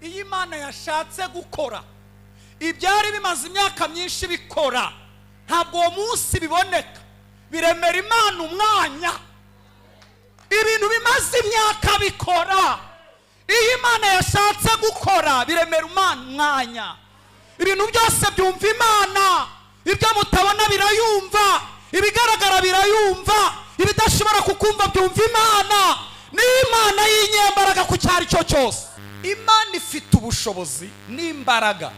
Iyo Imana yashatse gukora ibyari bimaze imyaka myinshi bikora, ntabwo uwo munsi biboneka, biremera Imana umwanya. Ibintu bimaze imyaka bikora, iyo Imana yashatse gukora, biremera Imana umwanya. Ibintu byose byumva Imana. Ibyo mutabona birayumva, ibigaragara birayumva, ibidashobora kukumva byumva Imana. Ni Imana y'inyembaraga ku cyo ari cyo cyose. Imana ifite ubushobozi n'imbaraga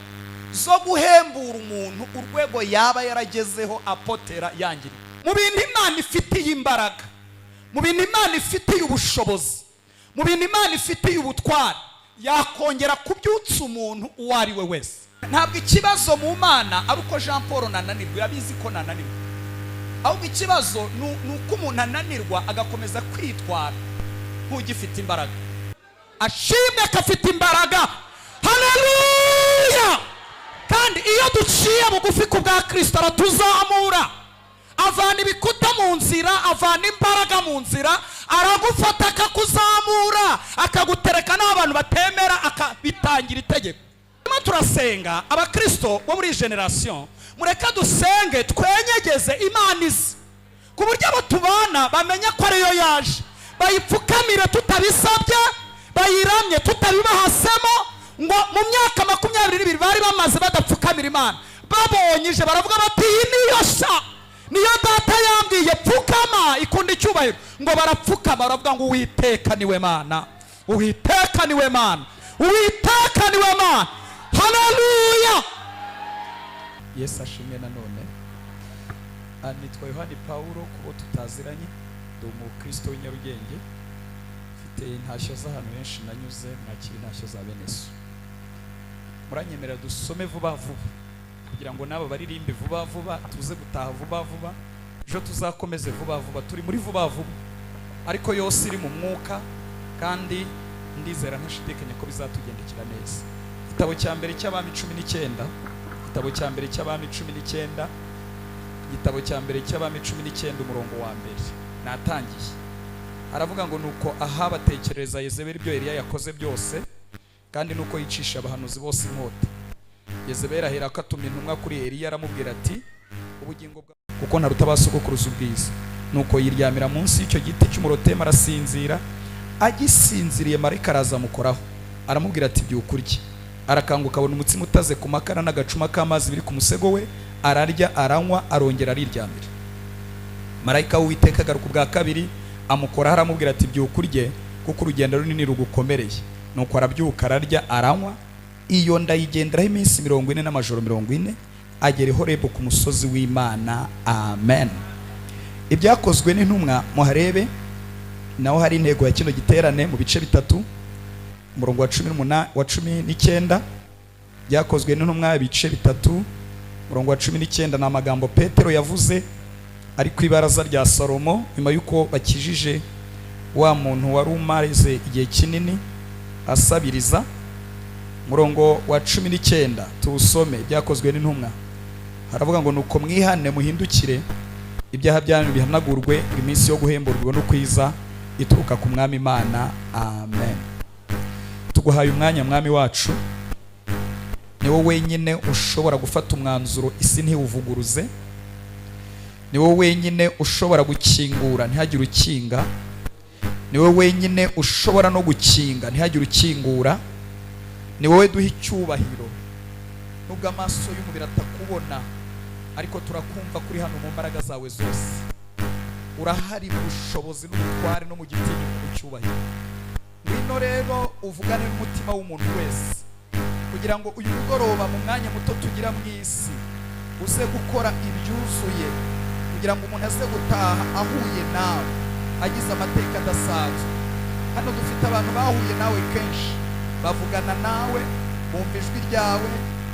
zo guhembura umuntu urwego yaba yaragezeho apotera yangirika. Mu bintu Imana ifitiye imbaraga, mu bintu Imana ifitiye ubushobozi, mu bintu Imana ifitiye ubutwari, yakongera kubyutsa umuntu uwo ari we wese. Ntabwo ikibazo mu Mana ari uko Jean Paul nananirwa, irabizi ko nananirwa. Ahubwo ikibazo ni uko umuntu ananirwa agakomeza kwitwara nk'ugifite imbaraga. Ashimwe ko afite imbaraga. Haleluya! Kandi iyo duciye bugufi ku bwa Kirisito, aratuzamura, avana ibikuta mu nzira, avana imbaraga mu nzira, aragufata akakuzamura, akagutereka n'aho abantu batemera, akabitangira itegeko. Turimo turasenga, abakirisito bo muri iyi génération, mureke dusenge twenyegeze Imana izi, ku buryo abo tubana bamenya ko ariyo yaje, bayipfukamire tutabisabye, bayiramye tutabibahasemo. Ngo mu myaka 22 bari bamaze badapfukamira Imana, babonye ije baravuga bati: "Iyi niyo sha, niyo data yambwiye, pfukama, ikunda icyubahiro." Ngo barapfukama, baravuga ngo: "Uwiteka niwe Mana, Uwiteka niwe Mana, Uwiteka niwe Mana." Haleluya! Yesu ashimwe. Nanone nitwa Yohani Pawulo, kubo tutaziranye. Ndi umukristo w'i Nyarugenge, mfite intashyo z'ahantu henshi nanyuze. Mwakira intashyo za bene so. Muranyemerera dusome vuba vuba kugira ngo n'aba baririmbe vuba vuba, tuze gutaha vuba vuba, ejo tuzakomeze vuba vuba. Turi muri vuba vuba, ariko yose iri mu mwuka, kandi ndizera ntashidikanya ko bizatugendekera neza. Igitabo cya mbere cy'Abami 19, igitabo cya mbere cy'Abami 19, igitabo cya mbere cy'Abami 19, umurongo wa mbere natangiye. Aravuga ngo: "Nuko Ahabu atekerereza Yezebeli ibyo Eliya yakoze byose, kandi nuko yicisha abahanuzi bose inkota. Yezebeli ahera ko atuma intumwa kuri Eliya, aramubwira ati: 'Ubugingo bwa kuko ntaruta ba sogokuruza ubwiza.' Nuko yiryamira munsi y'icyo giti cy'umurotemu, arasinzira. Agisinziriye, marayika araza amukoraho, aramubwira ati: 'Byuka urye.' Arakanguka, abona umutsima utaze ku makara n'agacuma k'amazi biri ku musego we. Ararya, aranywa, arongera ariryamira. Marayika w'Uwiteka agaruka ubwa kabiri, amukoraho, aramubwira ati: 'Byuka urye, kuko urugendo runini rugukomereye.' Nuko arabyuka, ararya, aranywa. Iyo ndayigenderaho iminsi 40 n'amajoro 40, agera i Horebu ku musozi w'Imana." Amen. Ibyakozwe n'Intumwa, muharebe naho hari intego ya kino giterane mu bice bitatu, umurongo wa 18, wa 19. Byakozwe n'Intumwa, ibice bitatu, umurongo wa 19, ni amagambo Petero yavuze ari ku ibaraza rya Salomo nyuma y'uko bakijije wa muntu wari umaze igihe kinini asabiriza. Umurongo wa 19 tuwusome. Byakozwe n'Intumwa, haravuga ngo: "Nuko mwihane, muhindukire, ibyaha byanyu bihanagurwe, ngo iminsi yo guhemburwa no kwiza ituruka ku Mwami Imana." Amen. Tuguhaye umwanya, Mwami wacu. Ni wowe wenyine ushobora gufata umwanzuro isi ntiwuvuguruze. Ni wowe wenyine ushobora gukingura ntihagire ukinga. Ni wowe wenyine ushobora no gukinga ntihagire ukingura. Ni wowe duha icyubahiro. Nubwo amaso y'umubiri atakubona, ariko turakumva kuri hano mu mbaraga zawe zose. Urahari mu bushobozi n'ubutware no mu gitinyiro no mu cyubahiro. Ngwino rero uvugane n'umutima w'umuntu wese, kugira ngo uyu mugoroba, mu mwanya muto tugira mu isi, uze gukora ibyuzuye, kugira ngo umuntu aze gutaha ahuye nawe, agize amateka adasanzwe. Hano dufite abantu bahuye nawe kenshi, bavugana nawe, bumva ijwi ryawe,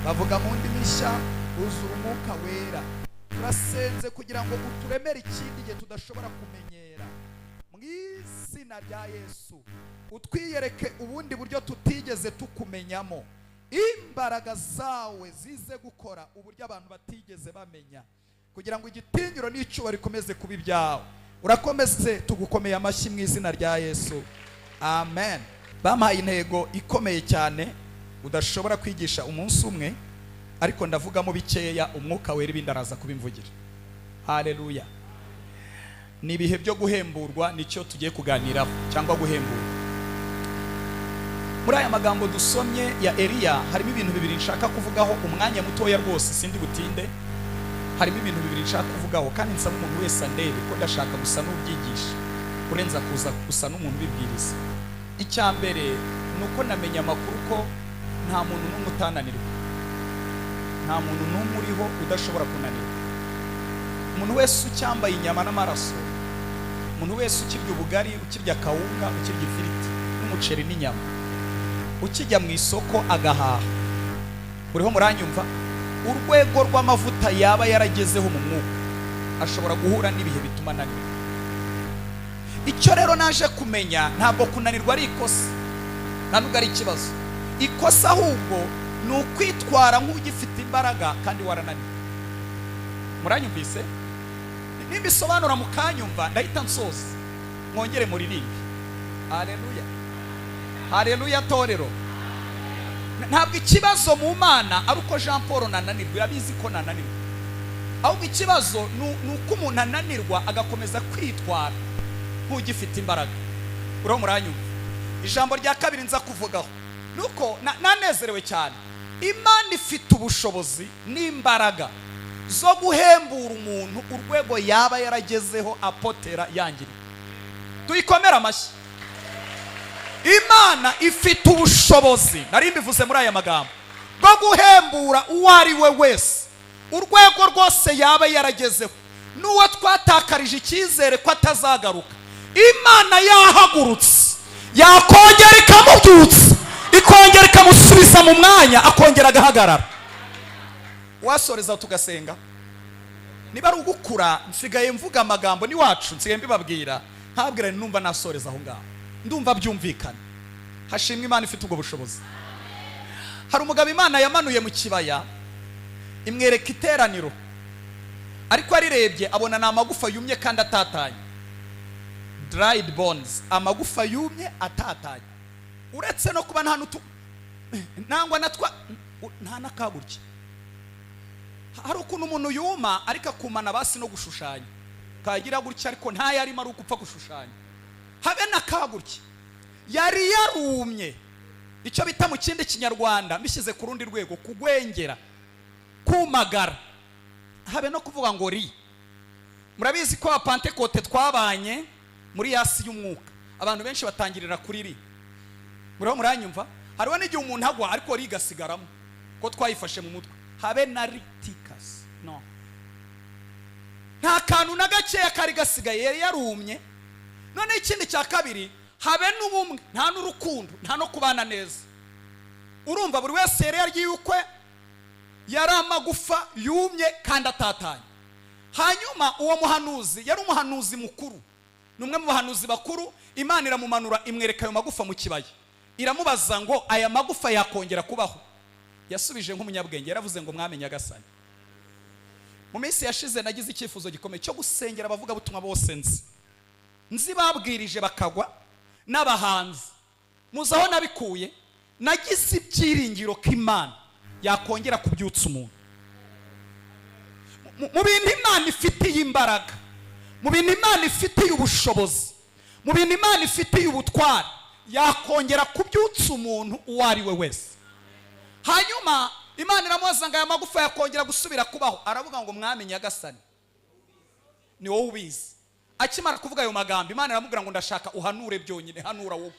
bavuga mu ndimi nshya, buzura Umwuka Wera. Turasenze kugira ngo uturemere ikindi gihe tudashobora kumenyera. Mu izina rya Yesu, utwiyereke ubundi buryo tutigeze tukumenyamo. Imbaraga zawe zize gukora uburyo abantu batigeze bamenya, kugira ngo igitinyiro n'icyubahiro rikomeze kuba ibyawe. Urakomeze, tugukomeye amashyi mu izina rya Yesu. Amen. Bampaye intego ikomeye cyane. Udashobora kwigisha umunsi umwe, ariko ndavugamo bikeya, Umwuka Wera ibindi araza kubimvugira. Haleluya! Ni ibihe byo guhemburwa, nicyo tugiye kuganiraho, cyangwa guhemburwa. Muri aya magambo dusomye ya Eliya harimo ibintu bibiri nshaka kuvugaho umwanya mutoya rwose, sindi butinde. Harimo ibintu bibiri nshaka kuvugaho, kandi nsaba umuntu wese andebe ko ndashaka gusa n'ubyigisha urenza kuza gusa n'umuntu ubibwiriza. Icya mbere ni uko namenya amakuru ko nta muntu n'umwe utananirwa, nta muntu n'umwe uriho udashobora kunanirwa. Umuntu wese ucyambaye inyama n'amaraso, umuntu wese ukirya ubugari, ukirya kawunga, ukirya ifiriti n'umuceri n'inyama, ukijya mu isoko agahaha, uriho muranyumva, urwego rw'amavuta yaba yaragezeho mu mwuka, ashobora guhura n'ibihe bituma ananirwa. Icyo rero naje kumenya, ntabwo kunanirwa ari ikosa, nta nubwo ari ikibazo. Ikosa ahubwo ni ukwitwara nk'ugifite imbaraga kandi warananiwe. Muranyumvise? Nimbisobanura mukanyumva, ndahita nsoza mwongere muririmbe. Haleluya, haleluya! Torero, ntabwo ikibazo mu Mana ari uko Jean Paul nananirwa, irabizi ko nananirwa. Ahubwo ikibazo ni uko umuntu ananirwa agakomeza kwitwara nk'ugifite imbaraga. Uriho muranyumva? Ijambo rya kabiri nza kuvugaho ni uko nanezerewe cyane. Imana ifite ubushobozi n'imbaraga zo guhembura umuntu urwego yaba yaragezeho apotera, yangirika. Tuyikomere amashyi. Imana ifite ubushobozi, nari mbivuze muri aya magambo, bwo guhembura uwo ari we wese, urwego rwose yaba yaragezeho, n'uwo twatakarije icyizere ko atazagaruka. Imana yahagurutse yakongera ikamubyutsa, ikongera ikamusubiza mu mwanya, akongera agahagarara. Wasoreza tugasenga. Niba ari ugukura, nsigaye mvuga amagambo n'iwacu, nsigaye mbibabwira ntabwira, numva nasoreza aho ngaho, ndumva byumvikana. Hashimwe Imana ifite ubwo bushobozi. Hari umugabo Imana yamanuye mu kibaya, imwereka iteraniro, ariko arirebye abona ni amagufa yumye kandi atatanye, dried bones, amagufa yumye atatanye, uretse no kuba nta n'utu nangwa natwa nta n'akagutya. Hari ukuntu umuntu yuma ariko akumana basi no gushushanya, kagira gutya, ariko ntayo arimo, ari ugupfa gushushanya. Habe n'akagutya, yari yarumye, icyo bita mu kindi Kinyarwanda, mbishyize ku rundi rwego, kugwengera, kumagara, habe no kuvuga ngo ri. Murabizi ko Abapantekote twabanye muri yasi y'umwuka, abantu benshi batangirira kuri ri. Muriho muranyumva? Hariho n'igihe umuntu agwa ariko ri igasigaramo, ko twayifashe mu mutwe. Habe na ritikasi, no nta kantu na gakeya kari gasigaye, yari yarumye. Noneho ikindi cya kabiri, habe n'ubumwe, nta n'urukundo, nta no kubana neza. Urumva buri wese yari yaryiye ukwe, yari amagufa yumye kandi atatanye. Hanyuma uwo muhanuzi yari umuhanuzi mukuru, ni umwe mu bahanuzi bakuru. Imana iramumanura, imwereka ayo magufa mu kibaya, iramubaza ngo: "Aya magufa yakongera kubaho?" Yasubije nk'umunyabwenge, yaravuze ngo: "Mwami Nyagasani." Mu minsi yashize nagize icyifuzo gikomeye cyo gusengera abavugabutumwa bose nzi babwirije bakagwa, n'abahanzi. Muzi aho nabikuye? Nagize ibyiringiro ko Imana yakongera kubyutsa umuntu. Mu bintu Imana ifitiye imbaraga, mu bintu Imana ifitiye ubushobozi, mu bintu Imana ifitiye ubutwari, yakongera kubyutsa umuntu uwo ari we wese. Hanyuma Imana iramubaza ngo: "Aya magufa yakongera gusubira kubaho?" Aravuga ngo: "Mwami Nyagasani, ni wowe ubizi." Akimara kuvuga ayo magambo, Imana iramubwira ngo: "Ndashaka uhanure byonyine, hanura wowe."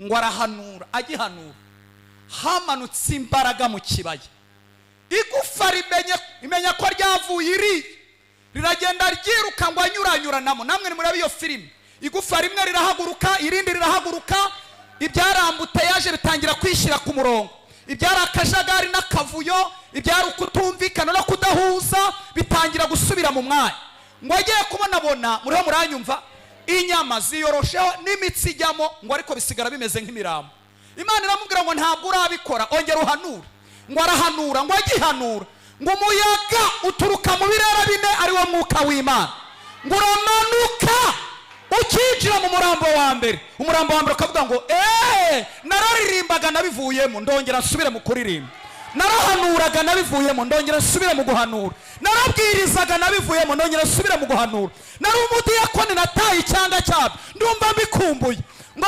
Ngo arahanura, agihanura hamanutse imbaraga mu kibaya, igufa rimenye, imenya ko ryavuye iri, riragenda ryiruka ngo anyuranyuranamo. Namwe nimurebe iyo filime, igufa rimwe rirahaguruka, irindi rirahaguruka, ibyarambute yaje bitangira kwishyira ku murongo, ibyari akajagari n'akavuyo, ibyari ukutumvikana no kudahuza bitangira gusubira mu mwanya. Ngo agiye kubonabona, muriho muranyumva, inyama ziyorosheho n'imitsi ijyamo, ngo ariko bisigara bimeze nk'imirambo. Imana iramubwira ngo: "Ntabwo urabikora, ongera uhanure." Ngo arahanura, ngo agihanura, ngo umuyaga uturuka mu birere bine, ari wo Mwuka w'Imana, ngo uramanuka. Ukinjira mu murambo wa mbere, umurambo wa mbere ukavuga ngo: "Eee, nararirimbaga nabivuyemo, ndongera nsubire mu kuririmba. Narahanuraga nabivuyemo, ndongera nsubire mu guhanura. Narabwirizaga nabivuyemo, ndongera nsubire mu guhanura. Nari umudiyakoni, nataye icyanga cyabyo, ndumva mbikumbuye." Ngo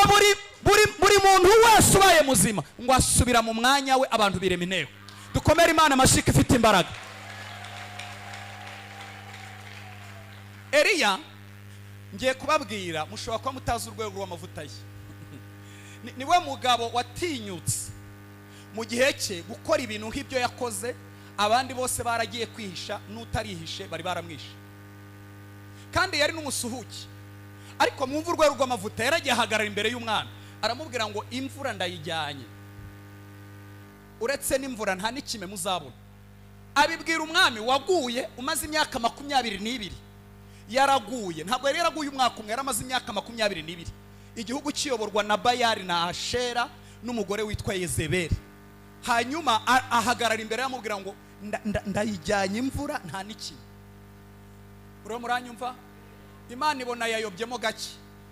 buri muntu wese ubaye muzima ngo asubira mu mwanya we, abantu birema inteko. Dukomere Imana amashyi ifite imbaraga. Eliya ngiye kubabwira, mushobora kuba mutazi urwego rw'amavuta ye. Niwe mugabo watinyutse mu gihe cye gukora ibintu nk'ibyo yakoze. Abandi bose baragiye kwihisha, n'utarihishe bari baramwishe, kandi yari n'umusuhuke. Ariko mwumve urwego rw'amavuta. Yaragiye ahagarara imbere y'umwana, aramubwira ngo: "Imvura ndayijyanye, uretse n'imvura nta n'ikime muzabona." Abibwira umwami waguye umaze imyaka 22 yaraguye. Ntabwo yari yaraguye umwaka umwe, yari amaze imyaka 22 igihugu kiyoborwa na Bayari na Ashera n'umugore witwa Yezebeli. Hanyuma ahagarara imbere, amubwira ngo: "Ndayijyanye imvura, nta n'ikime." Uriho muranyumva? Imana ibona yayobyemo gake,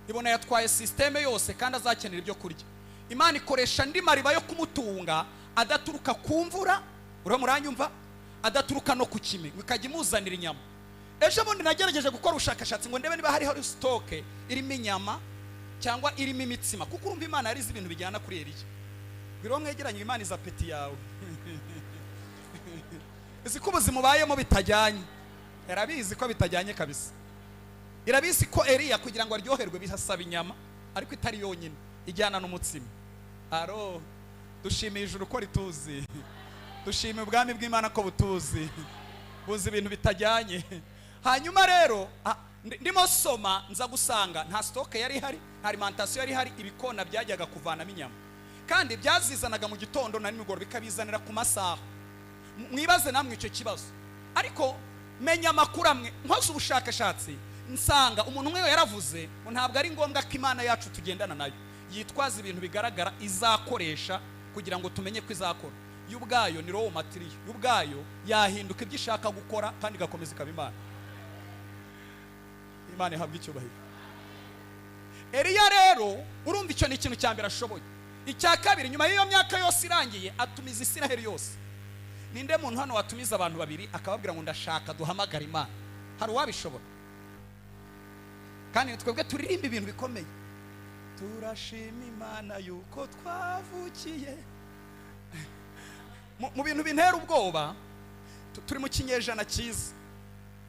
ibona yatwaye système yose kandi azakenera ibyo kurya. Imana ikoresha andi mariba yo kumutunga adaturuka ku mvura, uriho muranyumva, adaturuka no ku kime, ngo ikajya imuzanira inyama. Ejo bundi nagerageje gukora ubushakashatsi ngo ndebe niba hariho stock irimo inyama cyangwa irimo imitsima, kuko urumva Imana yarize ibintu bijyana kuri Eliya. Bwira uwo mwegeranye, Imana izi appétit yawe, izi ko ubuzima ubayemo bitajyanye. Irabizi ko bitajyanye kabisa. Irabizi ko Eliya kugira ngo aryoherwe bisaba inyama, ariko itari yonyine, ijyana n'umutsima. Aro dushimiye ijuru ko rituzi, dushimiye ubwami bw'Imana ko butuzi, buzi ibintu bitajyanye. Hanyuma rero ndimo soma, nza gusanga nta stock yari ihari, nta alimentation yari ihari. Ibikona byajyaga kuvanamo inyama, kandi byazizanaga mu gitondo na nimugoroba, bikabizanira ku masaha. Mwibaze namwe icyo kibazo. Ariko menya amakuru amwe, nkoze ubushakashatsi nsanga umuntu umwe yaravuze ngo ntabwo ari ngombwa ko Imana yacu tugendana nayo yitwaza ibintu bigaragara izakoresha kugira ngo tumenye ko izakora. Yo ubwayo ni raw material, yo ubwayo yahinduka ibyo ishaka gukora kandi igakomeza ikaba Imana. Imana ihabwa icyubahiro. Eliya rero, urumva icyo ni ikintu cya mbere ashoboye. Icya kabiri, nyuma y'iyo myaka yose irangiye, atumiza Isiraheli yose. Ninde muntu hano watumiza abantu babiri akababwira ngo: "Ndashaka duhamagare Imana"? Hari uwabishobora? Kandi twebwe turirimba ibintu bikomeye: "Turashima Imana yuko twavukiye mu bintu bintera ubwoba." Turi mu kinyejana cyiza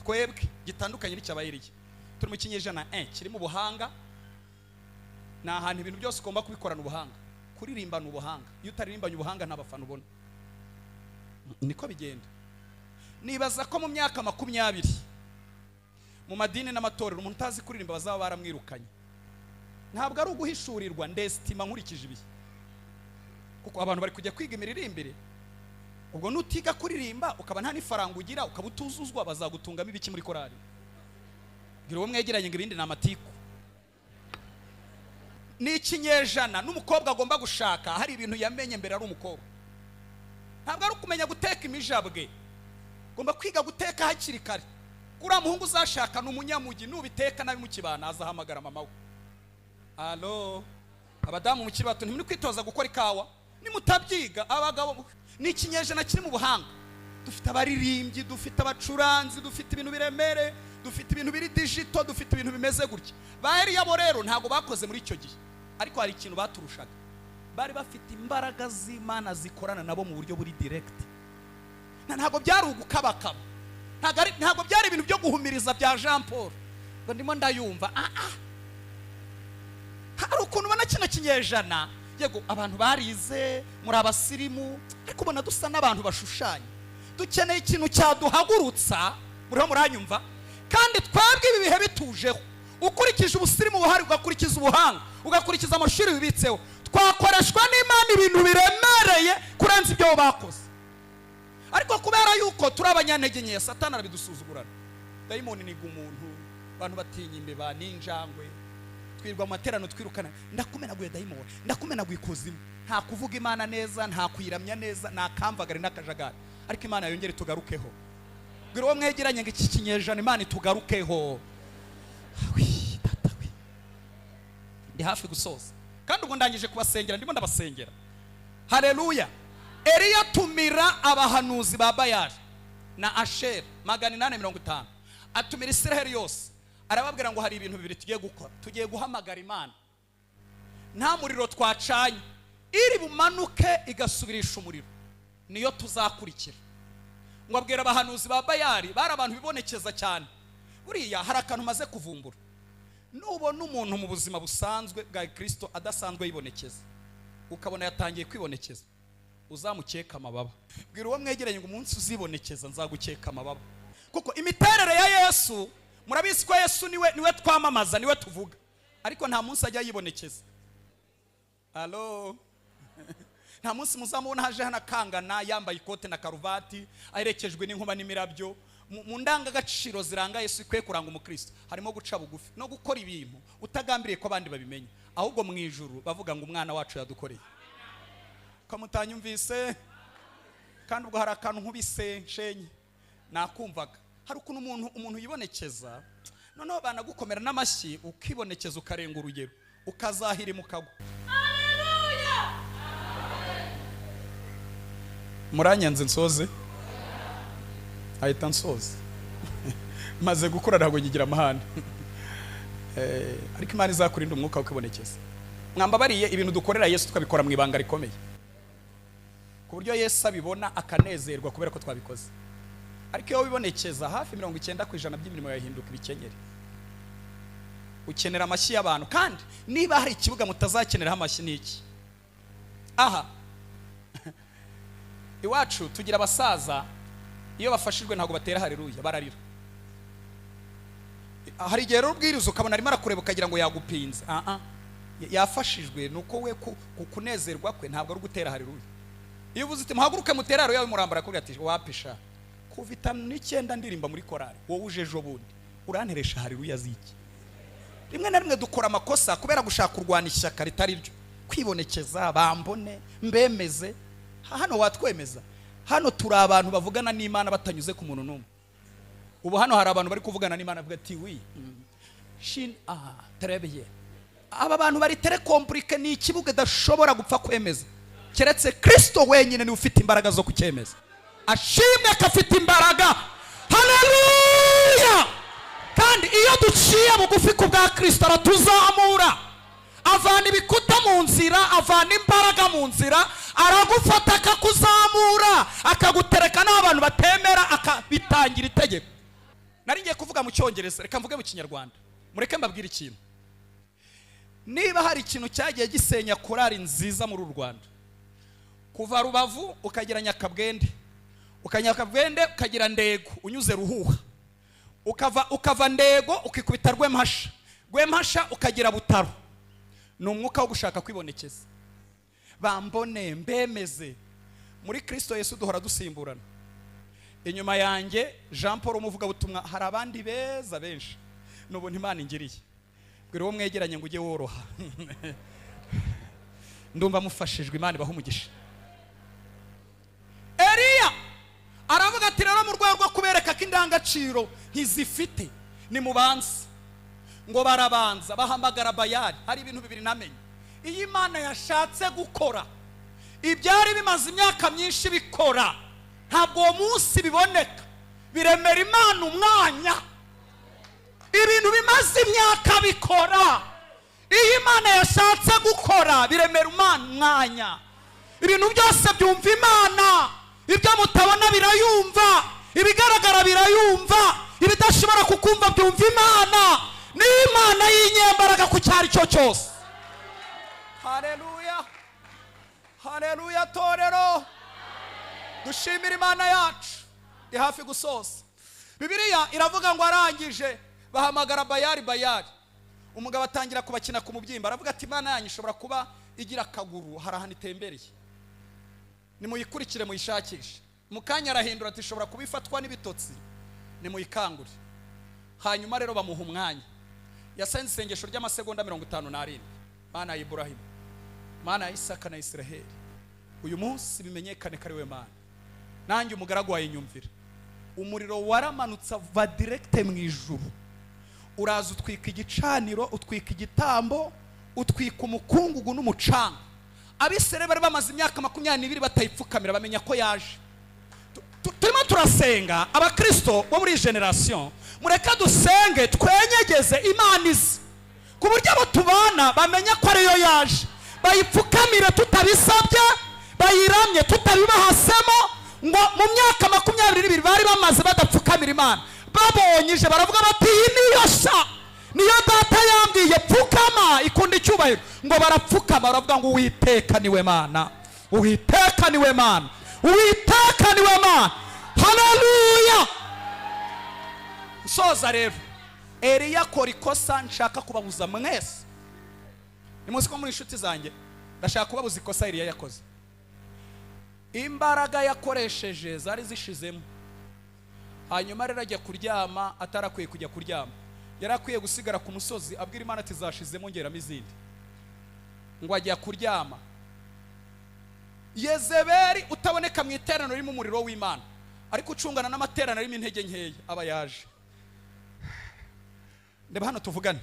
twebwe, gitandukanye n'icy'abayiriye. Turi mu kinyejana kirimo ubuhanga. Ni ahantu ibintu byose ugomba kubikorana ubuhanga. Kuririmba ni ubuhanga. Iyo utaririmbanye ubuhanga, nta bafana ubona. Niko bigenda. Nibaza ko mu myaka 20 mu madini n'amatorero, umuntu utazi kuririmba bazaba baramwirukanye. Ntabwo ari uguhishurirwa, ndesitima nkurikije ibihe, kuko abantu bari kujya kwiga imiririmbire. Ubwo nutiga kuririmba, ukaba nta n'ifaranga ugira, ukaba utuzuzwa, bazagutungamo ibiki muri korari? Bwira uwo mwegeranye ngo ibindi ni amatiku. Ni ikinyejana n'umukobwa agomba gushaka hari ibintu yamenye mbere ari umukobwa. Ntabwo ari ukumenya guteka imijabwe, ugomba kwiga guteka hakiri kare. Kuriya muhungu uzashaka ni umunyamugi, nubiteka nabi mukibana azahamagara mama we. Alo, abadamu mukiri bato, ntimuri kwitoza gukora ikawa? Nimutabyiga, abagabo. Ni ikinyejana kiri mu buhanga. Dufite abaririmbyi, dufite abacuranzi, dufite ibintu biremere, dufite ibintu biri digital, dufite ibintu bimeze gutya. Ba Eliya bo rero ntabwo bakoze muri icyo gihe, ariko hari ikintu baturushaga: bari bafite imbaraga z'Imana zikorana nabo mu buryo buri direct. Ntabwo byari ugukabakaba, ntabwo byari ibintu byo guhumiriza bya Jean Paul ngo ndimo ndayumva. Ah ah, hari ukuntu ubona kino kinyejana, yego abantu barize, muri abasirimu, ariko ubona dusa n'abantu bashushanya. Dukeneye ikintu cyaduhagurutsa. Muriho muranyumva? Kandi twebwe ibi bihe bitujeho, ukurikije ubusirimu buhari, ugakurikiza ubuhanga, ugakurikiza amashuri bibitseho, twakoreshwa n'Imana ibintu biremereye kurenza ibyo bakoze. Ariko kubera yuko turi abanyantege nke, Satani arabidusuzugurana. Dayimoni niga umuntu. Abantu batinya imbeba n'injangwe, twirwa mu materaniro twirukana: "Ndakumenaguye dayimoni, ndakumenaguye ikuzimu." Nta kuvuga Imana neza, nta kuyiramya neza, nta kamvagari n'akajagari. Ariko Imana yongere tugarukeho. Bwira uwo mwegeranye ngo iki kinyejana Imana itugarukeho. Wi, data we. Ndi hafi gusoza, kandi ubwo ndangije kubasengera, ndimo ndabasengera. Haleluya! Eliya atumira abahanuzi ba Bayali na Ashera 850, atumira Isiraheli yose, arababwira ngo: "Hari ibintu bibiri tugiye gukora. Tugiye guhamagara Imana nta muriro twacanye. Iri bumanuke igasubirisha umuriro niyo tuzakurikira." Ngo abwira abahanuzi ba Bayali, bari abantu bibonekeza cyane. Buriya hari akantu umaze kuvumbura: nubona umuntu mu buzima busanzwe bwa Kirisito adasanzwe yibonekeza, ukabona yatangiye kwibonekeza, uzamukeka amababa. Bwira uwo mwegeranye ngo: "Umunsi uzibonekeza nzagukeka amababa." Kuko imiterere ya Yesu, murabizi ko Yesu niwe twamamaza, niwe tuvuga, ariko nta munsi ajya yibonekeza. Alo, nta munsi muzamubona haje hano akangana, yambaye ikote na karuvati, aherekejwe n'inkuba n'imirabyo. Mu ndangagaciro ziranga Yesu, ikwiye kuranga umukristo, harimo guca bugufi no gukora ibintu utagambiriye ko abandi babimenya, ahubwo mu ijuru bavuga ngo: "Umwana wacu yadukoreye." Ko mutanyumvise? Kandi ubwo hari akantu nkubise nshenye nakumvaga. Hari ukuntu umuntu yibonekeza, noneho banagukomera n'amashyi, ukibonekeza ukarenga urugero, ukazahirima ukagwa. Muranyanze nsoze, ahita nsoza. Maze gukura ntabwo nyigira amahane. Ariko Imana izakurinda umwuka wo kwibonekeza. Mwambabariye, ibintu dukorera Yesu tukabikora mu ibanga rikomeye, ku buryo Yesu abibona akanezerwa kubera ko twabikoze. Ariko iyo wibonekeza, hafi 90% by'imirimo yahinduka ibikenyeri. Ukenera amashyi y'abantu, kandi niba hari ikibuga mutazakeneraho amashyi ni iki. Aha iwacu tugira abasaza, iyo bafashijwe ntabwo batera haleluya, bararira. Hari igihe rero ubwiriza ukabona arimo arakureba, ukagira ngo yagupinze. Ah ah, yafashijwe. Ni uko we ku kunezerwa kwe ntabwo ari ugutera haleluya. Iyo uvuze uti: "Muhaguruke mutere haleluya," murambara akubwira ati: "Wapisha, kuva 59 ndirimba muri korari, wowe uje ejo bundi uranteresha haleluya ziki?" Rimwe na rimwe dukora amakosa kubera gushaka kurwana ishyaka ritari ryo, kwibonekeza, bambone mbemeze. Hano watwemeza? Hano turi abantu bavugana n'Imana batanyuze ku muntu n'umwe. Ubu hano hari abantu bari kuvugana n'Imana, bavuga ati: "Oui, shin aha terebye." Aba bantu bari très compliqué. Ni ikibuga idashobora gupfa kwemeza, keretse Kristo wenyine niwe ufite imbaraga zo kucyemeza. Ashimwe ko afite imbaraga. Haleluya! Kandi iyo duciye bugufi ku bwa Kristo, aratuzamura, avana ibikuta mu nzira, avana imbaraga mu nzira, aragufata akakuzamura, akagutereka n'aho abantu batemera, akabitangira itegeko. Nari ngiye kuvuga mu Cyongereza, reka mvuge mu Kinyarwanda. Mureke mbabwire ikintu: niba hari ikintu cyagiye gisenya korari nziza muri uru Rwanda, kuva Rubavu ukagera Nyakabwende, ukanyakabwende ukagera Ndego, unyuze Ruhuha, ukava Ndego ukikubita Rwempasha, Rwempasha ukagera Butaro, ni umwuka wo gushaka kwibonekeza, bambone mbemeze. Muri Kristo Yesu duhora dusimburana. Inyuma yanjye Jean Paul umuvugabutumwa, hari abandi beza benshi. Ni ubuntu Imana ingiriye. Bwira uwo mwegeranye ngo: "Ujye woroha." Ndumva mufashijwe, Imana ibaha umugisha. Eliya aravuga ati: "Rero mu rwego rwo kubereka ko indangagaciro ntizifite, nimubanze." Ngo barabanza bahamagara Bayali. Hari ibintu bibiri namenye: iyo Imana yashatse gukora, ibyari bimaze imyaka myinshi bikora, ntabwo uwo munsi biboneka, biremera Imana umwanya. Ibintu bimaze imyaka bikora, iyo Imana yashatse gukora, biremera Imana umwanya. Ibintu byose byumva Imana. Ibyo mutabona birayumva, ibigaragara birayumva, ibidashobora kukumva byumva Imana. Ni Imana y'inyembaraga ku cyari cyo cyose. Haleluya, haleluya! Torero, dushimire Imana yacu. Ndi hafi gusoza. Bibiliya iravuga ngo arangije bahamagara Bayali. Bayali umugabo atangira kubakina ku mubyimba, aravuga ati: "Imana yanyu ishobora kuba igira akaguru, hari ahantu itembereye, nimuyikurikire muyishakishe." Mu kanya arahindura ati: "Ishobora kuba ifatwa n'ibitotsi, nimuyikangure." Hanyuma rero bamuha umwanya, yasenze isengesho ry'amasegonda 57: "Mana ya Iburahimu, Mana ya Isaka na Isiraheli, uyu munsi bimenyekane ko ari we Mana, nanjye umugaragu wawe nyumvira." Umuriro waramanutse ava direct mu ijuru, uraza utwika igicaniro, utwika igitambo. Utwika umukungugu n'umucanga. Abisirayeli bari bamaze imyaka 22 batayipfukamira, bamenya ko yaje. Turimo turasenga. Abakristo bo muri iyi génération, mureke dusenge, twenyegeze Imana izi, ku buryo abo tubana bamenya ko ariyo yaje, bayipfukamire tutabisabye, bayiramye tutabibahasemo. Ngo mu myaka 22 bari bamaze badapfukamira Imana, babonye ije baravuga bati: "Iyi niyo sha, niyo data yambwiye, pfukama, ikunda icyubahiro." Ngo barapfukama, baravuga ngo: "Uwiteka niwe Mana, Uwiteka niwe Mana, Uwiteka niwe Mana." Haleluya! Nsoza rero, Eliya akora ikosa nshaka kubabuza mwese. Nimuzi ko muri inshuti zanjye, ndashaka kubabuza ikosa Eliya yakoze. Imbaraga yakoresheje zari zishizemo, hanyuma rero ajya kuryama atarakwiye kujya kuryama. Yari akwiye gusigara ku musozi, abwira Imana ati: "Zashizemo, ngeramo izindi." Ngo ajya kuryama. Yezeberi utaboneka mu iteraniro ririmo umuriro w'Imana, ariko ucungana n'amateraniro arimo intege nkeya, aba yaje. Ndeba hano tuvugane.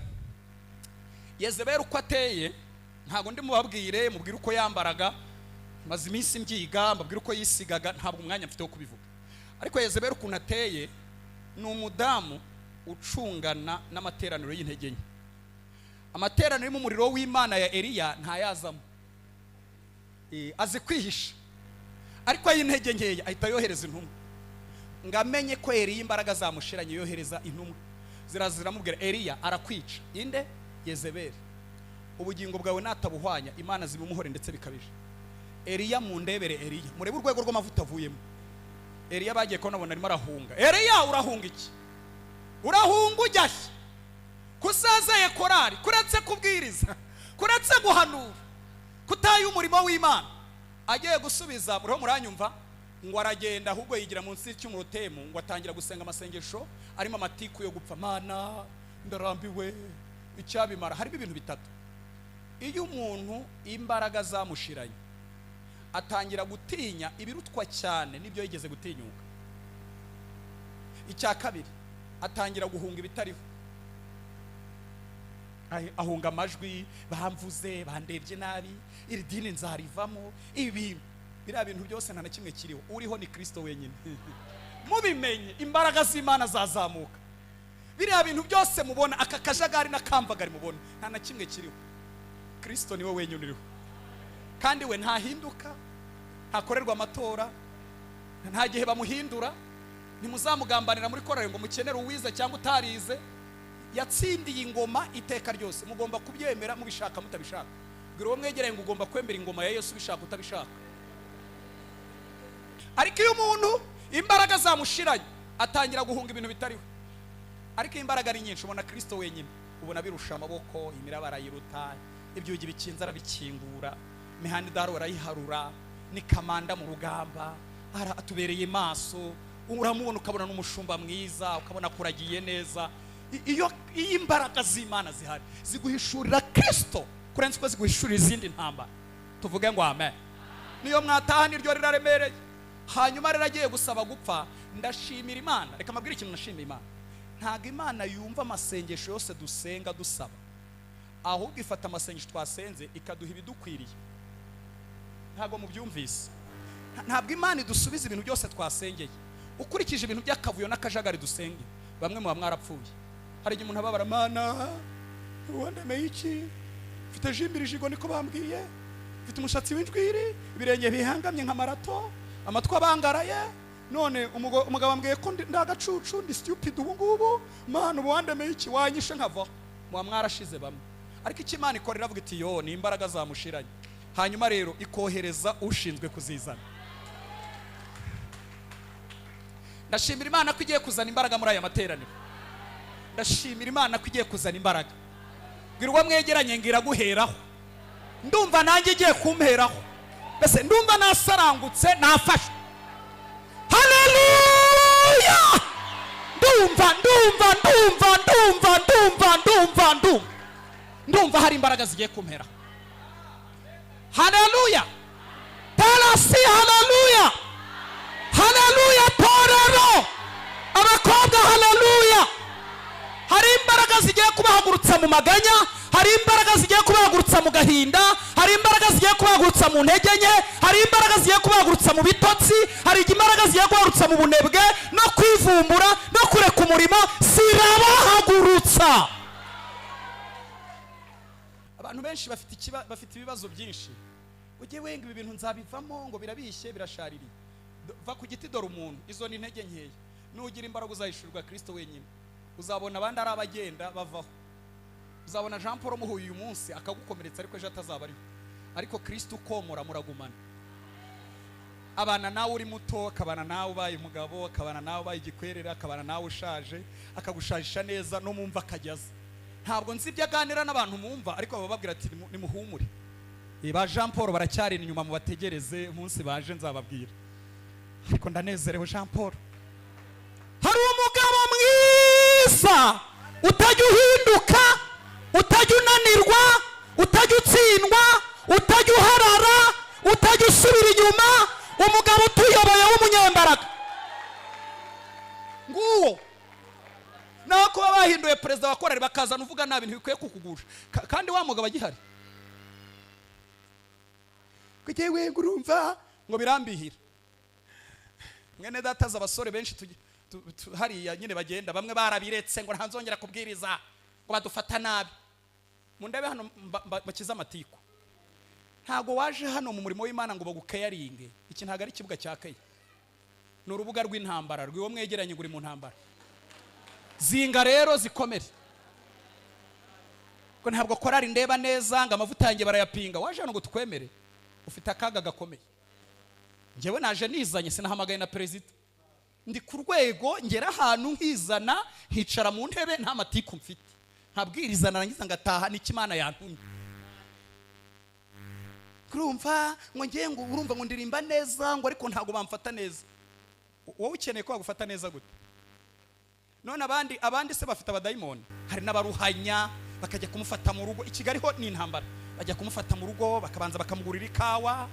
Yezeberi uko ateye, ntabwo ndi mubabwire, mubwire uko yambaraga, maze iminsi mbyiga, mbabwire uko yisigaga, ntabwo umwanya mfite wo kubivuga. Ariko Yezeberi ukuntu ateye, ni umudamu ucungana n'amateraniro y'intege nke. Amateraniro arimo umuriro w'Imana ya Eliya ntayazamo. Azi kwihisha, ariko ay'intege nkeya ahita yohereza intumwa. Ngo amenye ko Eliya imbaraga zamushiranye, yohereza intumwa, ziraza ziramubwira: "Eliya arakwica." Inde? Yezeberi. Ubugingo bwawe natabuhwanya, Imana zibumuhore ndetse bikabije. Eliya, mundebere Eliya, murebe urwego rw'amavuta avuyemo. Eliya bagiye kubona, abona arimo arahunga. Eliya, urahunga iki? Urahunga ujyashye kusazeye korari, kuretse kubwiriza, kuretse guhanura, kutaye umurimo w'Imana. Agiye gusubiza, muriho muranyumva? Ngo aragenda, ahubwo yigira munsi cy'umurotemu, ngo atangira gusenga amasengesho arimo amatiku yo gupfa: "Mana, ndarambiwe, icyabimara." Harimo ibintu bitatu. Iyo umuntu imbaraga zamushiranye, atangira gutinya ibirutwa cyane n'ibyo yigeze gutinyuka. Icya kabiri, atangira guhunga ibitariho. Ahunga amajwi: "Bamvuze, bandebye nabi, iri dini nzarivamo." Ibi bintu, biriya bintu byose nta na kimwe kiriho. Uriho ni Kirisito wenyine. Mubimenye, imbaraga z'Imana zazamuka. Biriya bintu byose mubona, aka kajagari n'akamvagari mubona, nta na kimwe kiriho. Kirisito niwe wenyine uriho, kandi we ntahinduka, ntakorerwa amatora, nta gihe bamuhindura. Ntimuzamugambanira muri korari ngo mukenere uwize cyangwa utarize. Yatsindiye ingoma iteka ryose. Mugomba kubyemera, mubishaka mutabishaka. Bwira uwo mwegereye ngo ugomba kwemera ingoma ya Yesu, ubishaka utabishaka. Ariko iyo umuntu imbaraga zamushiranye, atangira guhunga ibintu bitariho. Ariko iyo imbaraga ari nyinshi, ubona Kirisito wenyine, ubona birusha amaboko, imiraba arayiruta, ibyugi bikinze arabikingura, imihanda idaharuwe arayiharura, ni kamanda mu rugamba, atubereye maso. Uramubona ukabona n'umushumba mwiza, ukabona kuragiye neza. Iyo imbaraga z'Imana zihari, ziguhishurira Kirisito kurenza uko ziguhishurira izindi ntambara. Tuvuge ngo amen. Niyo mwataha, niryo riraremereye. Hanyuma rero agiye gusaba gupfa. Ndashimira Imana. Reka mbabwire ikintu nashimiye Imana. Ntabwo Imana yumva amasengesho yose dusenga dusaba, ahubwo ifata amasengesho twasenze ikaduha ibidukwiriye. Ntabwo mubyumvise. Ntabwo Imana idusubiza ibintu byose twasengeye. Ukurikije ibintu by'akavuyo n'akajagari dusenge, bamwe muba mwarapfuye. Hari igihe umuntu ababara: "Mana, wandemeye iki? Mfite jimbirijigo, niko bambwiye, mfite umushatsi w'injwiri, ibirenge bihangamye nka marato, amatwi abangaraye, none umugabo ambwiye ko ndi agacucu, ndi stupid ubu ngubu. Mana, ubu wandemeye iki? Wanyishe nkavaho." Muba mwarashize bamwe. Ariko icyo Imana ikora, iravuga iti: "Yo, ni imbaraga zamushiranye." Hanyuma rero ikohereza ushinzwe kuzizana. Ndashimira Imana ko igiye kuzana imbaraga muri aya materaniro. Ndashimira Imana ko igiye kuzana imbaraga. Bwira uwo mwegeranye ngo iraguheraho. Ndumva nanjye igiye kumperaho. Mbese ndumva nasarangutse, nafashwe. Haleluya! Ndumva, ndumva, ndumva, ndumva, ndumva, ndumva, ndumva, ndumva hari imbaraga zigiye kumperaho. Haleluya! Tarasi, haleluya, haleluya! Torero, abakobwa, haleluya! Hari imbaraga zigiye kubahagurutsa mu maganya. Hari imbaraga zigiye kubahagurutsa mu gahinda, hari imbaraga zigiye kubahagurutsa mu ntege nke, hari imbaraga zigiye kubahagurutsa mu bitotsi, hari imbaraga zigiye kubahagurutsa mu bunebwe no kwivumbura no kureka umurimo. Zirabahagurutsa. Abantu benshi bafite ibibazo byinshi. Ujye wenga ibi bintu nzabivamo, ngo birabishye, birashaririye. Va ku giti, dore umuntu. Izo ni intege nkeya. Nugira imbaraga uzahishurirwa Kirisito wenyine. Uzabona abandi ari abagenda bavaho. Uzabona Jean Paul muhuye uyu munsi akagukomeretsa, ariko ejo atazaba ariho. Ariko Kirisito ukomora, muragumana. Abana nawe uri muto, akabana nawe ubaye umugabo, akabana nawe ubaye igikwerere, akabana nawe ushaje, akagushajisha neza, no mumva akajyaza. Ntabwo nzi ibyo aganira n'abantu mumva, ariko baba babwira ati: "Nimuhumure." Ba Jean Paul baracyari inyuma, mubategereze, umunsi baje nzababwira. Ariko ndanezerewe Jean Paul. Hari umugabo mwiza utajya uhinduka, utajya unanirwa, utajya utsindwa, utajya uharara, utajya usubira inyuma, umugabo utuyoboye w'umunyembaraga. Nguwo. Naho kuba bahinduye perezida wa korali bakazana uvuga nabi, ntibikwiye kukugusha. Kandi wa mugabo agihari. Kuko urumva ngo birambihira. Mwene data, azi abasore benshi hariya nyine bagenda, bamwe barabiretse ngo ntanzongera kubwiriza, ngo badufata nabi. Mundebe hano, bakize amatiku. Ntabwo waje hano mu murimo w'Imana ngo bagukeyaringe. Iki ntabwo ari ikibuga cya keya, ni urubuga rw'intambara rw'iwo mwegeranye ngo uri mu ntambara. Zinga rero zikomere, ko ntabwo korari ndeba neza ngo amavuta yanjye barayapinga. Waje hano ngo tukwemere? Ufite akaga gakomeye. Njyewe naje nizanye, sinahamagaye na perezida. Ndi ku rwego ngera ahantu nkizana, nkicara mu ntebe, nta matiku mfite, nkabwiriza, narangiza ngataha. Nicyo Imana yantumye. Urumva ngo ngiye, ngo urumva ngo ndirimba neza, ngo ariko ntabwo bamfata neza. Wowe ukeneye ko bagufata neza gute? None abandi se bafite abadayimoni? Hari n'abaruhanya bakajya kumufata mu rugo. I Kigali ho ni intambara. Bajya kumufata mu rugo, bakabanza bakamugurira ikawa,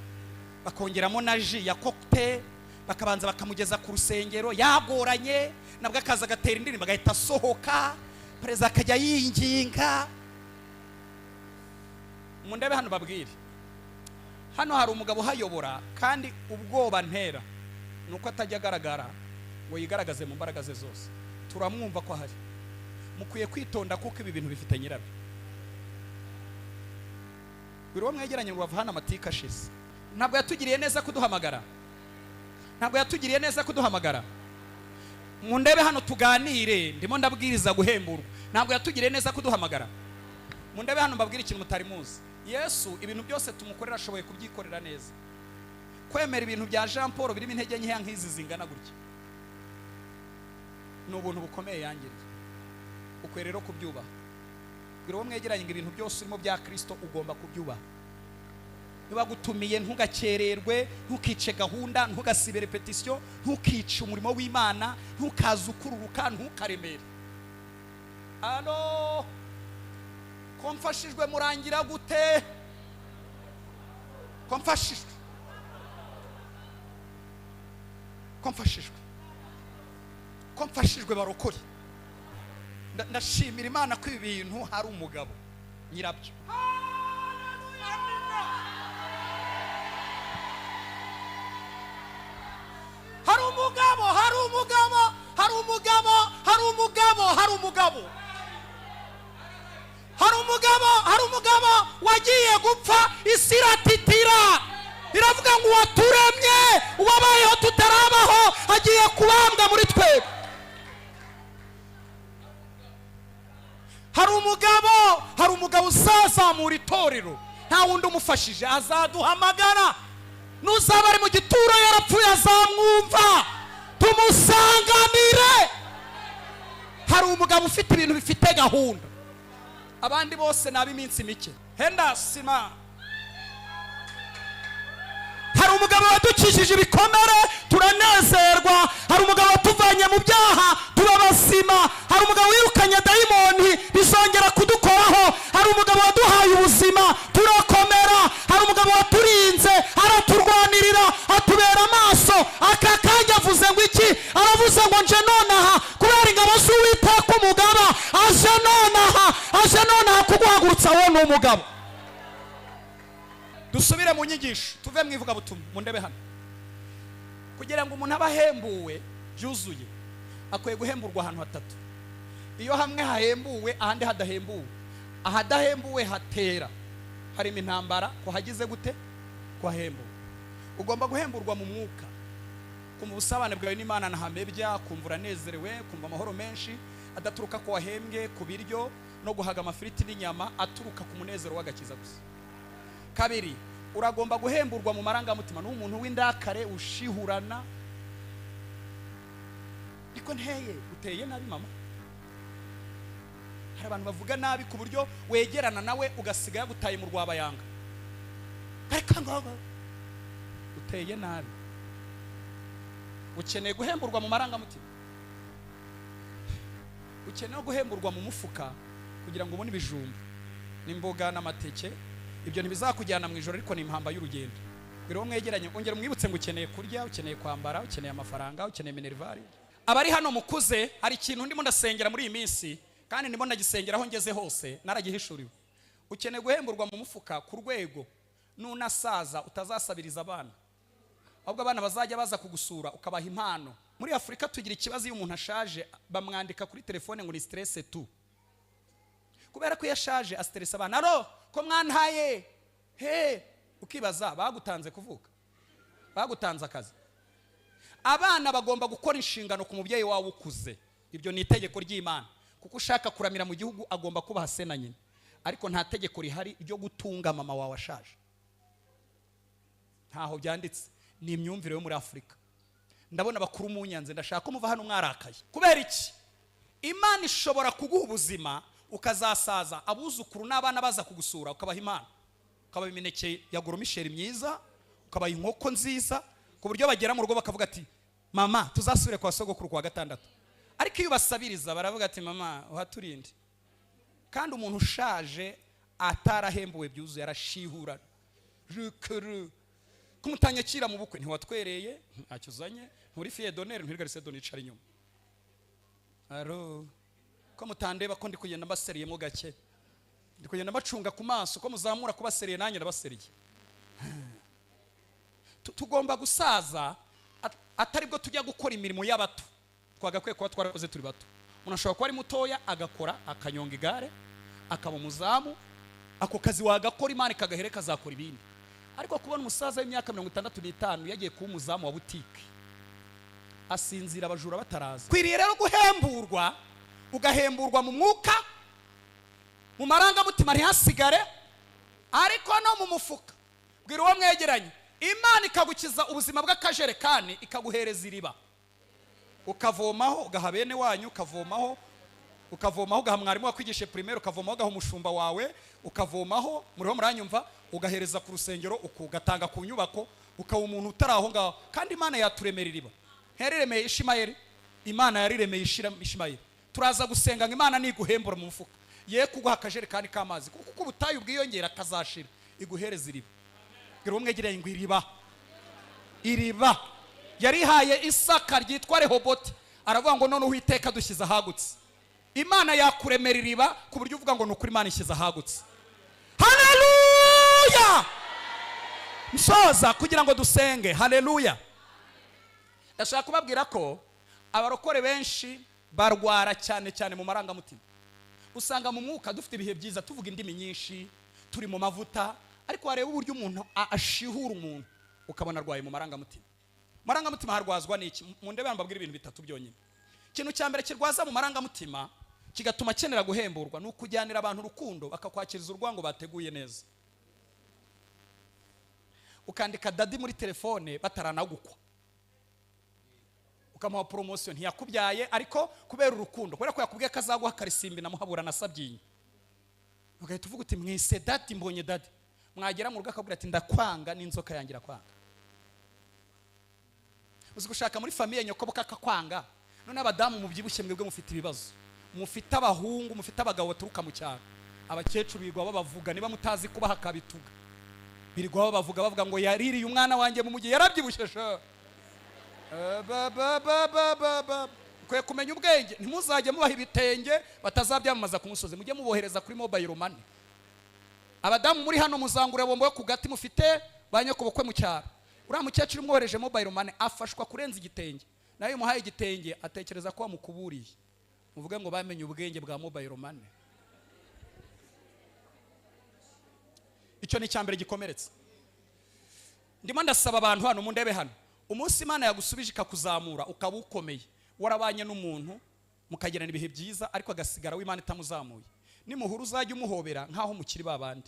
bakongeramo na jus ya cocktail, bakabanza bakamugeza ku rusengero yagoranye, nabwo akaza agatera indirimbo, agahita asohoka, perezida akajya yinginga. Mundebe hano babwire. Hano hari umugabo uhayobora, kandi ubwoba ntera ni uko atajya agaragara ngo yigaragaze mu mbaraga ze zose. Turamwumva ko ahari. Mukwiye kwitonda kuko ibi bintu bifite nyirabyo. Buri uwo mwegeranye ngo bava hano amatika ashize. Ntabwo yatugiriye neza kuduhamagara? Ntabwo yatugiriye neza kuduhamagara? Mundebe hano tuganire, ndimo ndabwiriza guhemburwa. Ntabwo yatugiriye neza kuduhamagara? Mundebe hano mbabwire ikintu mutari muzi. Yesu ibintu byose tumukorera ashoboye kubyikorera neza. Kwemera ibintu bya Jean Paul birimo intege nkeya nk'izi zingana gutya ni ubuntu bukomeye yangiriye. Ukwiye rero kubyubaha. Bwira uwo mwegeranye ngo ibintu byose urimo bya Kirisito ugomba kubyubaha. Niba gutumiye, ntugakererwe, ntukice gahunda, ntugasibe répétition, ntukice umurimo w'Imana, ntukaze ukururuka, ntukaremere. Alo, ko mfashijwe, murangira gute? Ko mfashijwe, ko mfashijwe, ko mfashijwe, barokore. Ndashimira Imana ko ibi bintu hari umugabo nyirabyo. Hari umugabo, hari umugabo, hari umugabo, hari umugabo, hari umugabo, hari umugabo, hari umugabo wagiye gupfa, isi iratitira, iravuga ngo uwaturemye, uwabayeho tutarabaho, agiye kubambwa muri twebwe. Hari umugabo, hari umugabo uzazamura itorero, nta wundi umufashije. Azaduhamagara, n'uzaba ari mu gituro yarapfuye azamwumva, tumusanganire. Hari umugabo ufite ibintu bifite gahunda, abandi bose ni ab'iminsi mike. Henda sima. Hari umugabo wadukijije ibikomere turanezerwa, hari umugabo watuvanye mu byaha tuba bazima, hari umugabo wirukanye dayimoni bizongera kudukoraho, hari umugabo waduhaye ubuzima turakomera, hari umugabo waturinze, araturwanirira, atubera amaso. Aka kanya avuze ngo iki? Aravuze ngo nje nonaha kubera ingabo z'Uwiteka umugaba aje. Nonaha aje nonaha kuguhagurutsa wowe ni umugabo. Dusubire mu nyigisho, tuve mu ivugabutumwa. Mu ndebe hano, kugira ngo umuntu abe ahembuwe byuzuye, akwiye guhemburwa ahantu hatatu. Iyo hamwe hahembuwe ahandi hadahembuwe, ahadahembuwe hatera harimo intambara. Kuhagize gute? Kuhahembuwe. Ugomba guhemburwa mu mwuka, kumva ubusabane bwawe n'Imana ntahamebya, kumva uranezerewe, kumva amahoro menshi adaturuka ku wahembwe, ku biryo no guhaga amafiriti n'inyama, aturuka ku munezero w'agakiza gusa. Kabiri, uragomba guhemburwa mu marangamutima. Ni umuntu w'indakare, ushihurana, niko nteye, uteye nabi mama. Hari abantu bavuga nabi ku buryo wegerana nawe ugasiga yagutaye mu rwabayanga. Ariko ngaho uteye nabi, ukeneye guhemburwa mu marangamutima, ukeneye guhemburwa mu mufuka kugira ngo ubone ibijumba n'imboga n'amateke. Ibyo ntibizakujyana mu ijoro, ariko ni impamba y'urugendo. Bwira uwo mwegeranye, ongera umwibutse ngo ukeneye kurya, ukeneye kwambara, ukeneye amafaranga, ukeneye minerval. Abari hano mukuze, hari ikintu ndimo ndasengera muri iyi minsi, kandi ndimo ndagisengera aho ngeze hose, naragihishuriwe. Ukeneye guhemburwa mu mufuka ku rwego nunasaza utazasabiriza abana, ahubwo abana bazajya baza kugusura ukabaha impano. Muri Afurika tugira ikibazo, iyo umuntu ashaje bamwandika kuri telefone ngo ni stress tu, kubera ko iyo ashaje astressa abana. Aro ko mwantaye he? Ukibaza, bagutanze kuvuka, bagutanze akazi? Abana bagomba gukora inshingano ku mubyeyi wawe ukuze. Ibyo ni itegeko ry'Imana, kuko ushaka kuramira mu gihugu agomba kubaha se na nyina. Ariko nta tegeko rihari ryo gutunga mama wawe ashaje, ntaho byanditse, ni imyumvire yo muri Afurika. Ndabona abakuru munyanze, ndashaka ko muva hano mwarakaye. Kubera iki? Imana ishobora kuguha ubuzima ukazasaza, abuzukuru n'abana baza kugusura, ukabaha impano, ukabaha imineke ya goromisheri myiza, ukabaha inkoko nziza, ku buryo bagera mu rugo bakavuga ati: "Mama, tuzasubire kwa sogokuru kwa gatandatu." Ariko iyo ubasabiriza, baravuga ati: "Mama, uhaturinde." Kandi umuntu ushaje atarahembuwe byuzuye arashihura rukuru kumutanyakira mu bukwe: "Ntiwatwereye, ntacyo uzanye, nturi fille d'honneur, nturi garçon d'honneur, icara inyuma." Aro ko mutandeba, ko ndi kugenda mbaseriyemo gake, ndi kugenda mbacunga ku maso ko muzamura kubaseriye, nanjye ndabaseriye. Tugomba gusaza atari bwo tujya gukora imirimo y'abato twagakwiye kuba twarakoze turi bato. Umuntu ashobora kuba ari mutoya agakora, akanyonga igare, akaba umuzamu. Ako kazi wagakora, Imana ikagahere kazakora ibindi. Ariko kubona umusaza w'imyaka 65 yagiye kuba umuzamu wa butike, asinzira abajura bataraza. Kwiriye rero guhemburwa, ugahemburwa mu mwuka, mu marangamutima ntihasigare, ariko no mu mufuka. Bwira uwo mwegeranye, Imana ikagukiza ubuzima bw'akajerekani, ikaguhereza iriba, ukavomaho ugaha bene wanyu, ukavomaho ugaha mwarimu wakwigishe primaire, ukavomaho ugaha umushumba wawe, ukavomaho, muriho muranyumva, ugahereza ku rusengero, ugatanga ku nyubako, ukaba umuntu utari aho ngaho. Kandi Imana yaturemera iriba. Ntiyariremeye Ishimayeli? Imana yariremeye Ishimayeli. Turaza gusenga ngo Imana niguhembura mu mufuka, ye kuguha akajerekani k'amazi, kuko uko ubutayu bwiyongera kazashira, iguhereza iriba. Bwira uwo mwegereye ngo iriba, iriba yarihaye Isaka ryitwa Rehoboti. Aravuga ngo: "None Uwiteka dushyize ahagutse." Imana yakuremera iriba ku buryo uvuga ngo: "Ni ukuri, Imana ishyize ahagutse." Haleluya! Nsoza kugira ngo dusenge. Haleluya! Ndashaka kubabwira ko abarokore benshi barwara cyane cyane mu marangamutima. Usanga mu mwuka dufite ibihe byiza, tuvuga indimi nyinshi, turi mu mavuta, ariko wareba uburyo umuntu ashihura umuntu, ukabona arwaye mu marangamutima. Mu marangamutima harwazwa n'iki? Mu ndebe mbabwira ibintu bitatu byonyine. Ikintu cya mbere kirwaza mu marangamutima kigatuma akenera guhemburwa ni ukujyanira abantu urukundo bakakwakiriza urwango bateguye neza. Ukandika "daddy" muri telefone bataranagukwa, ukamuha promotion, ntiyakubyaye, ariko kubera urukundo, kubera ko yakubwiye ko azaguha karisimbi na Muhabura na Sabyinyo, ugahita uvuga uti: "Mwise daddy, mbonye daddy." Mwagera mu rugo akabwira ati: "Ndakwanga n'inzoka yanjye irakwanga." Uzi gushaka muri famille nyoko akakwanga? None abadamu mubyibushye, mwebwe mufite ibibazo, mufite abahungu, mufite abagabo baturuka mu cyaro. Abakecuru birirwa babavuga, niba mutazi kubaha akabituga, birirwa babavuga, bavuga ngo: "Yaririye umwana wanjye mu mujyi, yarabyibushye sha." Ba, ba, ba, ba, ba, ba. Mukwiye kumenya ubwenge. Ntimuzajye mubaha ibitenge, batazabyamamaza ku musozi. Mujye mubohereza kuri mobile money. Abadamu muri hano, muzangura bombo yo ku gati, mufite ba nyokobukwe mu cyaro. Uriya mukecuru umwohereje mobile money afashwa kurenza igitenge. Nawe iyo umuhaye igitenge atekereza ko wamukuburiye. Muvuge ngo bamenye ubwenge bwa mobile money. Icyo ni icyambere gikomeretse. Ndimo ndasaba abantu hano, mundebe hano. Umunsi Imana yagusubije ikakuzamura, ukaba ukomeye, warabanye n'umuntu mukagirana ibihe byiza, ariko agasigara w'Imana itamuzamuye, nimuhura uzajya umuhobera nk'aho mukiri ba bandi.